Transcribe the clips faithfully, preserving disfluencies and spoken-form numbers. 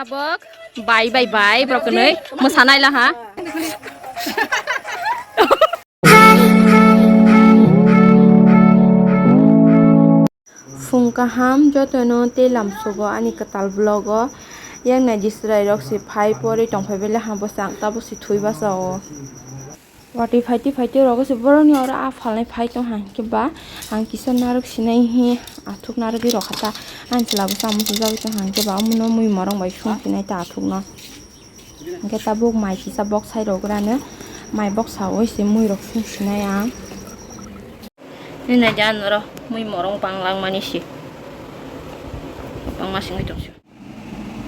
Bok, bai, bai, bai, borok kwnwi mwsanai laha. Phung kaham jotono tei lamsogo ani kwtal vlog o. Yang nai di chwrai rok se phai pori tongphai bai laha bwsang tabo se thwi basa o. Watwi phaitwi phaitwi rogo se borokni oro a phalnai phai tong hang khe ba ang kisa narwk sinai hi athuk narwgwi rokha ta ang chwla bo chamo sujagwi tong hang khe ba omono mui morong bai sung sinai ta athukno. Hingke tabuk mai kisa bok sai rok rano mai bok sawi se mui rok sung sinai ang. Nini nai jani oro mui morong bang lang mani se bang ma singwi tong se.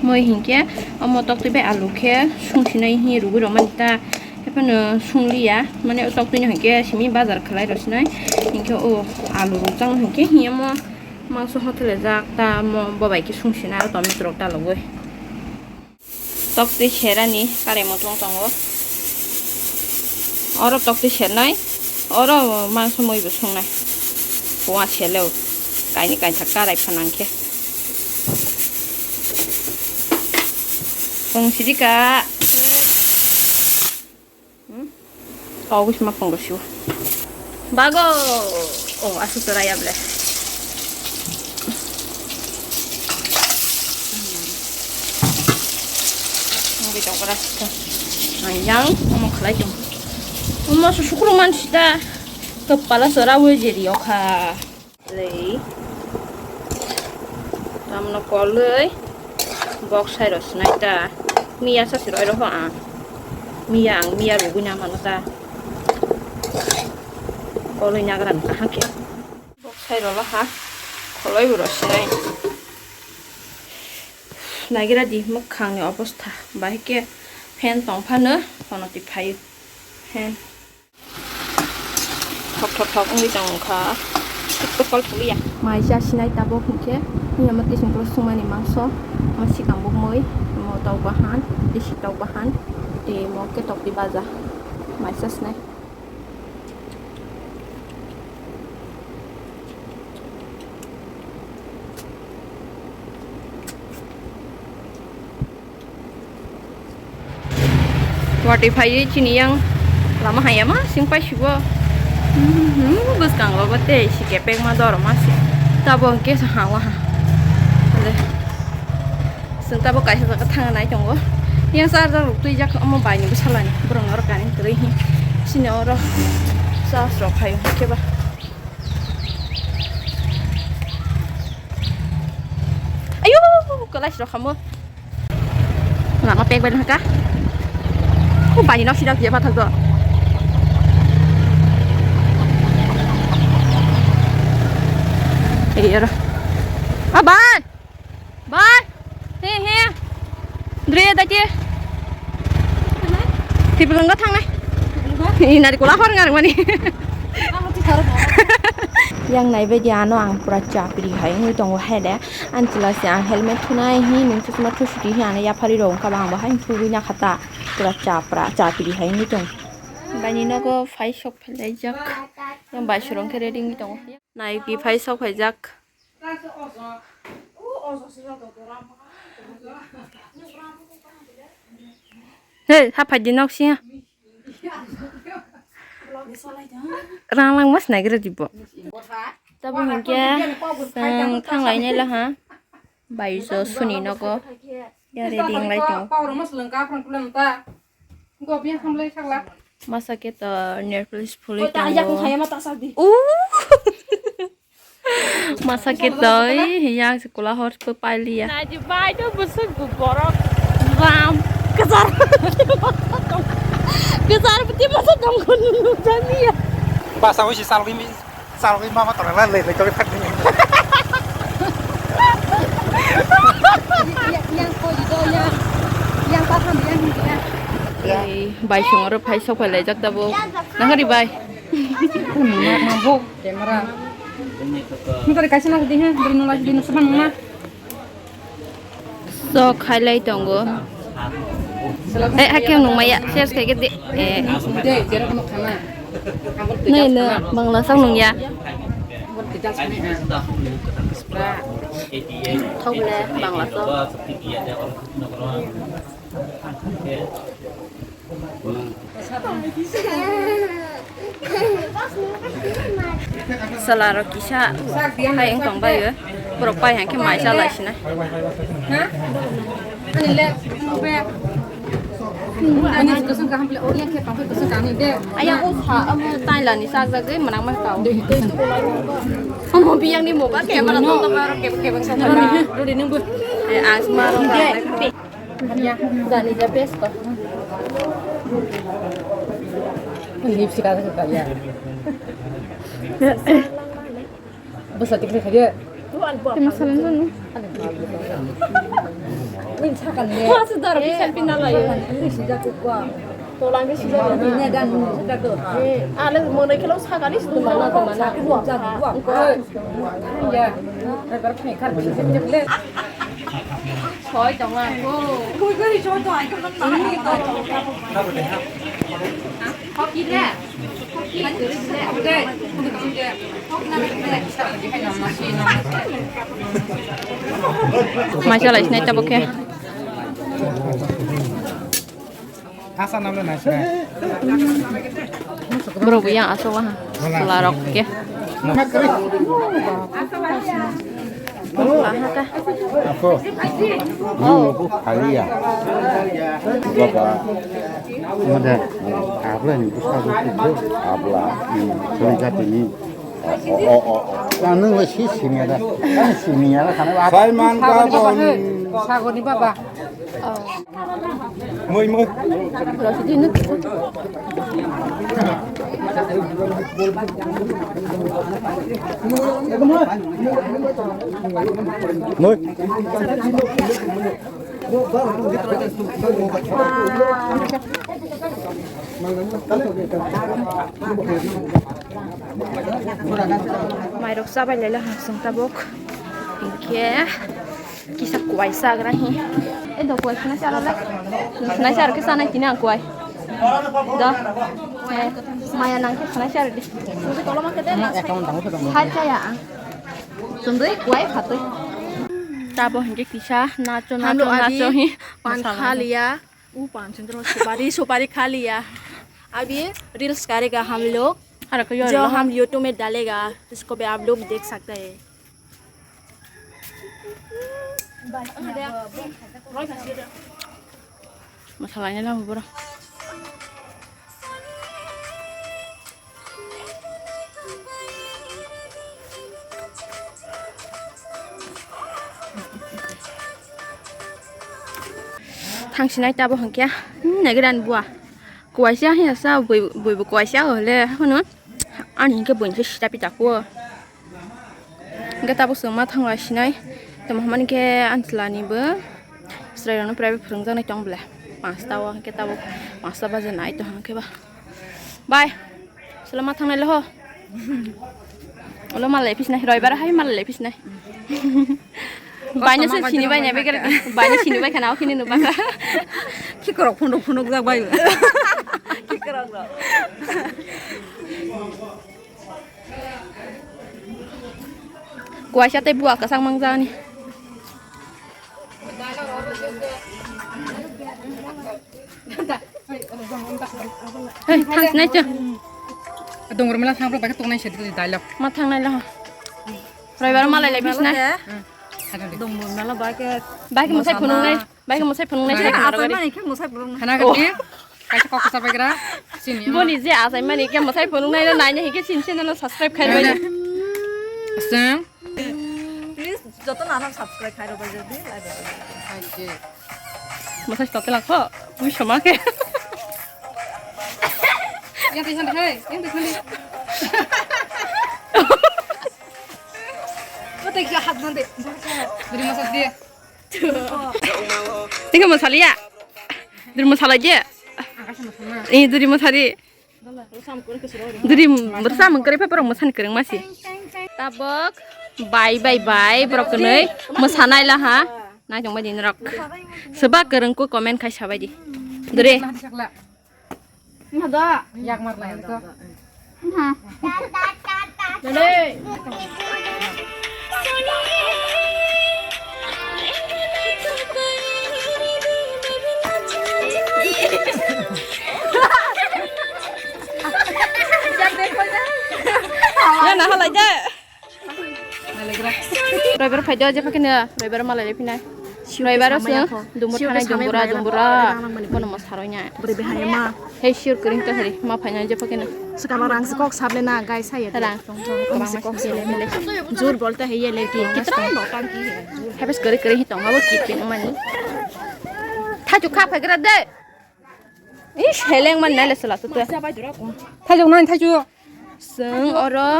Moi hinkhe omo toktwi bai alu khe sung sinai hi rugwi rw mani ta, haiphano sung liya, mane o toktwi no hinkhe simi bazar khlai rw sinai, hinkhe o alu rwchang hinkhe hi omo mangso hothele jak ta, omo bo bai khe sung sinai aro tomato rok dalogwi. Toktwi serani karai muchung tongo, oro toktwi sernai, oro mangso moi bo sungnai, puwa sele o kaini kaithak karai phanang khe. Tong sidi ka. Hmm? Kau gus mak tong rosio. Bago. Oh, asu toraya ble. Ngi tong kara sita. Ayang, omo khlai tong. Omo su sukru man sita. Kepala sora we jeri okha. Lei. Tamno koloi. Bok sai ro sinai ta. Miya sa siro ro ho ang. Miya ang miya rugui na mano ta. Koloi nagra kaham khe. Bok sai ro ha. Koloi bo ro sinai. Nagira di mwkhang ni obostha. Bahai khe fan tong phano kono twi phaio. Fan. Thok thok thok wngwi tong kha. Tik tok kol thuli ya. Mai cha sinai tabuk hinkhe. Ni ama tising pro sumani mangso. Ama sikang buk moi. Mo tok bahan. Desi tok bahan. Te mo ke tok di baja. Mai cha sinai. Watwi phaiwi chini yang lama hayama sing paisibo. Hmm, bwskango bo tei si kepek ma dor ma si. Tabo hwnkhe sa hangwa ha. Hale. Chwng tabo kaisa jaga thangna nai tongo. Yang charger rok twijak omo bai ni bwsalani. Borok norok kani kwrwi hi. Chini oro charge rok phaio hwnkhe ba. Ayo, kwlai si rok kamo. Lama pek bai haka. O bani nok sida je pathak do. Ei oro. A bai. Bai. He he. Dre da ke. Tipilanga thangnai. Inari kula hor ngar mani. Yang nai bai di ano ang pura chapri hai wngwi tongo hai de. Ang chwla se ang helmet thunai hi nung chusma thusuti hi ano yaphari rok wngkha ba ang bo hai thugwi nakha ta pura chapra chapri hai wngwi tong. Bani nogo phai sok phailaijak. Yang bai surong khe ready wngwi tongo. Naiki phai sok phaijak. Hey, ha phai di nok si. Rang lang mas nai gra dibo. Tabo hingke sang thang lai nai la ha. Bai jo suni nogo. Ya ready wng lai tongo. Masa ke to nail polish phulwi tongo. Uh! Masa ke to, eh, yang sekolah hor pe pailiya. Naji bai to busuk bu borok. Ram. Kejar. Kejar beti masa dong kun nujani ya. Basa wisi salwi mi, salwi mama tora la le le to thak ni. Yang ko di do yang. Yang ta tham yang ni ya. Ya. Eh, bai songoro phai sok phai lai jak da bo. Nang ri bai. Mama bo camera. Nung kari kaisa nang di ha, beri nung lagi di nung sabang nung na. So khailai tongo. Eh, hakem nung maya, share khai ke de. Eh. Nai na, bangla sang nung ya. Thok le Bangla so. Chwla rok kisa hai wng tong bai o. Borok pai hang khe mai cha lai sinai. Ayang o sa amo tailani sajagwi mwnang ma tao. Amo biyangni mobile camera tongtong aro kebeng kebeng sa. Eh, ang sma rok. Gani ja best ko. Lipstick ada sekali ya. Bwsa tikri khaje. Temo salam dong. Win sakan ne. Wah, sudah bisa pindah lah ya. Ini sejak gua. Tolang ke sejak. Ini dan ini sejak gua. Ale monai kalau sakali sudah mana mana. Sejak gua. Ya. Berapa nih kan bisa sejak le. Soi tong ang ko. Koi koi soi tong ang ko. Ini to. Kopi le. Kopi le. Mai chalai sinai tabuk khe. Asa namle nai sinai. Borok bo yang asok ha. Chwla rok khe. Ako. Ini aku kali ya. Baba. Mada. Abla ni busa busa. Abla. Ini. Kali jati ni. Oh, oh, oh. Yang nung le si sini ada. Kan sini ada karena apa? Sai man ka bon. Sagoni baba. Moi, moi. Moi. Mairok chabai laila hwng chwng tabuk. Hinkhe kisa kuai chagra hi. E do kuai khna chara le. Khna chara khe chanai tini ang kuai. Do. Eh, maya nang khe khna chara di. Hai chaya ang. Chumdui kuai phatwi. Tabo hinkhe kisa nacho, हम लोग nacho, अभी nacho hi. पान खा लिया। वो पान सुंदर supari, supari खा लिया। अब ये reels करेगा हम लोग, जो हम YouTube में डालेगा, उसको भी आप लोग देख सकते हैं। Masalaini lang bro. Thangsinai tabo hwnkhe, hmm, naigra ni bua. Kuaisa hiya sa, bui, bui bo kuaisa hole, hwno. Ani hwnkhe buini se sita pita kuo. Hwnkhe tabuk chwng ma thangla sinai. Tamo hwnmani khe ani chwla ni bo chwrai rokno private phwrwngjaknai tong bwle. Panch ta o hwnkhe tabuk panch ta baje nai tong hwnkhe ba. Bai. Chwla ma thangnai le ho. Olo malai phisnai, roibar hai malai phisnai. Baino se sini bai nai bai kar, baino sini bai khana o khini no baka. Khikrok phunuk phunuk jak bai. Khikrok rok. Kuaisa tei bua kwchang mangjani. Hei, thang sinai cho. Dongor mela thang bai khe tongnai se dialog. Ma thangnai lo. Roibar malai lai bisna. Dongor mela bai khe. Bai khe mwsai phunuknai. Bai khe mwsai phunuknai. Khana gati. Kaisa kok kwchar baigra, sini. Boni je achai mani khe mwsai phunuknai no naina hinkhe sini channel no subscribe khai bai. Aswng. Please, joto no ano subscribe khai rw bai jodi, like rw bai jodi. Mwsai tote lakho, twi sama khe. Yang twi sandi khai, yang twi sandi. Ko tei kya hat mande. Beri masak dia. Tengah masalah ya? Duri masalah aja. Eh, duri masari. Duri bersa mengkere pe borok masani kereng masi. Tabok. Bye, bye, bye. Borok kenoi masanai lah ha. Nai tong bai din rok. Seba kereng ku comment khai sabai di. Duri. Nada. Yak mar lai ko. Ha. Dale. Roibar phai do, jepha khe no, roibar malai le phinai. Roibar o sung, dumbur thanai, dumbura, dumbura. Bono mo saroi nya. Bwrwi behai ma. Hey, sure kring ka hari, ma phai nya, jepha khe no. Swkang rang se kok sable na, guys, hai. Rang song song, rang se kok sable mele. Jhut bolte hai ye le ki, kitna notang ki hai. Habis kare kare hi tong, abo ki pin mani. Thachu kha phai gra de. Ish, heleng man nai le sala tu. Thachu nai, thachu. Sung oro.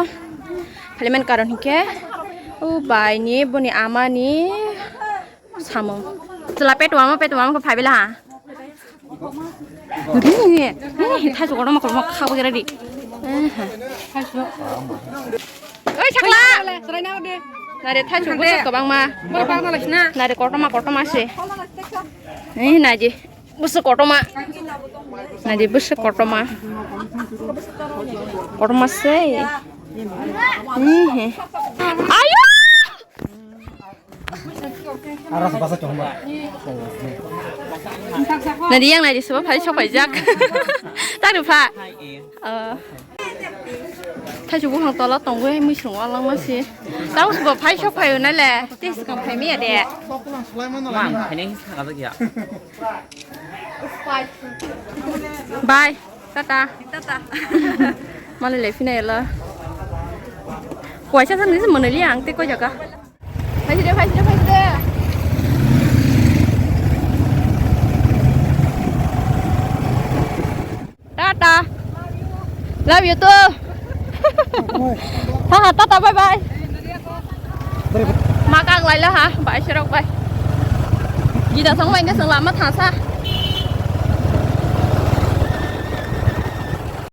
Halimen karon hike. O bai ni, boni ama ni. Samung. Chwla petu ama, petu ama khe phai bela ha. Ri ni, ni, ni, thaichuk kotorma kotorma kha bo gera di. Eh, ha. Oi, sakla. Nare thaichuk bwswk kwbangma. Nare kotorma kotorma se. Eh, naidi. Bwswk kotorma. Naidi bwswk kotorma. Kotorma se. Eh, he. Ayo! Nadi yang nadi sebo phai sok phai jak. Tang pha. Thaichu buphang tola tongwi mui sung walang masi. Tang sebo phai sok phai na le. Tis kang phai mi ade. Mang, khaini sakha jak ya. Bye. Tata. Tata. Mali le phina ela. Kuaisa sa nisi manali ang te ko jaga. Phaiside, phaiside, phaiside. Tata. Love you too. Ha ha, tata, bye bye. Ma kak lai la ha, bai serok bai. Gita song bai nge song lama thasa.